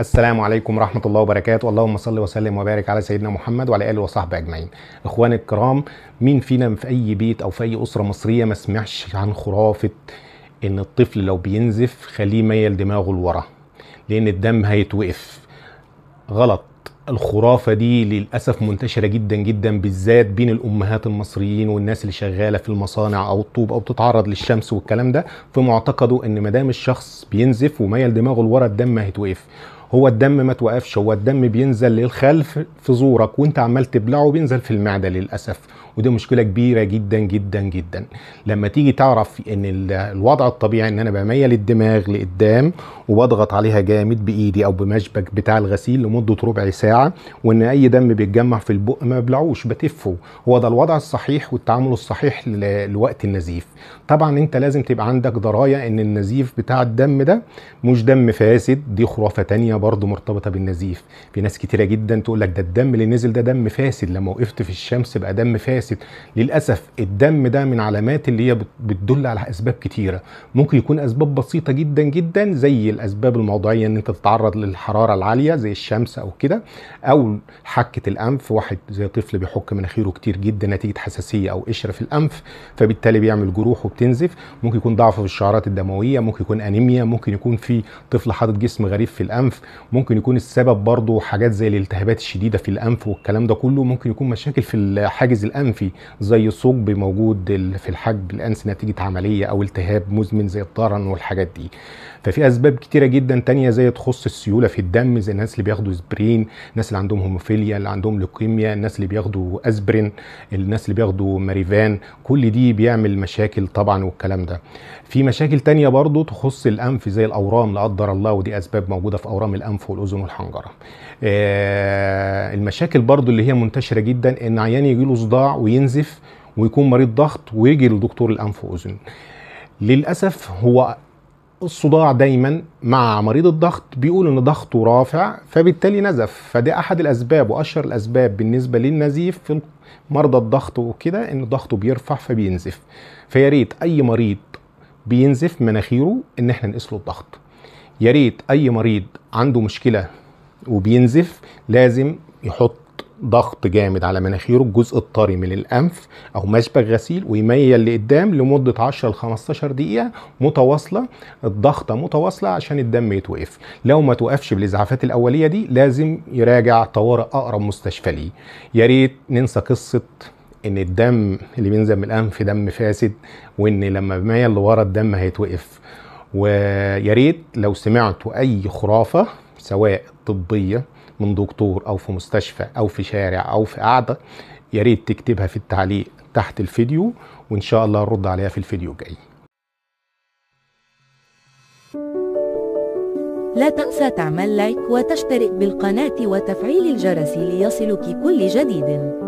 السلام عليكم ورحمة الله وبركاته. اللهم صل وسلم وبارك على سيدنا محمد وعلى آله وصحبه أجمعين. إخواني الكرام، مين فينا في أي بيت أو في أي أسرة مصرية ما سمعش عن خرافة إن الطفل لو بينزف خليه ميل دماغه لورا لأن الدم هيتوقف؟ غلط. الخرافة دي للأسف منتشرة جدا جدا، بالذات بين الأمهات المصريين والناس اللي شغالة في المصانع أو الطوب أو بتتعرض للشمس والكلام ده، في معتقده إن مدام الشخص بينزف وميل دماغه لورا الدم هيتوقف. هو الدم ما توقفش، هو الدم بينزل للخلف في زورك وانت عمال تبلعه بينزل في المعدة للأسف، ودي مشكلة كبيرة جدا جدا جدا. لما تيجي تعرف ان الوضع الطبيعي ان انا بميل الدماغ لقدام وبضغط عليها جامد بايدي او بمشبك بتاع الغسيل لمدة ربع ساعة، وان اي دم بيتجمع في البق ما ببلعوش بتفه، هو ده الوضع الصحيح والتعامل الصحيح لوقت النزيف. طبعا انت لازم تبقى عندك دراية ان النزيف بتاع الدم ده مش دم فاسد، دي خرافة تانية برضه مرتبطة بالنزيف. في ناس كتيرة جدا تقول لك ده الدم اللي نزل ده دم فاسد، لما وقفت في الشمس بقى دم فاسد. للأسف الدم ده من علامات اللي هي بتدل على أسباب كتيرة، ممكن يكون أسباب بسيطة جدا جدا زي الأسباب الموضعية إن أنت تتعرض للحرارة العالية زي الشمس أو كده، أو حكة الأنف، واحد زي طفل بيحك مناخيره كتير جدا نتيجة حساسية أو قشرة في الأنف فبالتالي بيعمل جروح وبتنزف، ممكن يكون ضعف في الشعرات الدموية، ممكن يكون أنيميا، ممكن يكون في طفل حاطط جسم غريب في الأنف، ممكن يكون السبب برضو حاجات زي الالتهابات الشديدة في الأنف والكلام ده كله، ممكن يكون مشاكل في الحاجز الأنفي زي ثقب موجود في الحاجب الأنفي نتيجة عملية أو التهاب مزمن زي الضرن والحاجات دي. ففي أسباب كتيرة جدا تانية زي تخص السيولة في الدم، زي الناس اللي بياخدوا اسبرين، الناس اللي عندهم هيموفيليا، اللي عندهم لوكيميا، الناس اللي بياخدوا اسبرين، الناس اللي بياخدوا ماريفان، كل دي بيعمل مشاكل طبعا والكلام ده. في مشاكل تانية برضو تخص الأنف زي الأورام لا قدر الله، ودي أسباب موجودة في أورام الأنف والأذن والحنجرة. المشاكل برضو اللي هي منتشرة جدا إن عيان يجيله صداع وينزف ويكون مريض ضغط ويجي لدكتور الأنف وأذن. للأسف هو الصداع دايما مع مريض الضغط بيقول ان ضغطه رافع فبالتالي نزف، فده احد الاسباب واشهر الاسباب بالنسبة للنزيف في مرضى الضغط وكده، ان ضغطه بيرفع فبينزف. فيا ريت اي مريض بينزف مناخيره ان احنا نقيس له الضغط. يا ريت اي مريض عنده مشكلة وبينزف لازم يحط ضغط جامد على مناخيره الجزء الطري من الانف او مشبك غسيل ويميل لقدام لمدة 10 ل 15 دقيقة متواصلة، الضغطه متواصلة عشان الدم يتوقف. لو ما توقفش بالاسعافات الاولية دي لازم يراجع طوارئ اقرب مستشفى ليه. يا ريت ننسى قصة ان الدم اللي بينزل من الانف دم فاسد وان لما بميل لورا الدم هيتوقف. ويا ريت لو سمعتوا اي خرافه سواء طبية من دكتور او في مستشفى او في شارع او في قعدة، يا ريت تكتبها في التعليق تحت الفيديو وان شاء الله نرد عليها في الفيديو الجاي. لا تنسى تعمل like وتشترك بالقناة وتفعيل الجرس ليصلك كل جديد.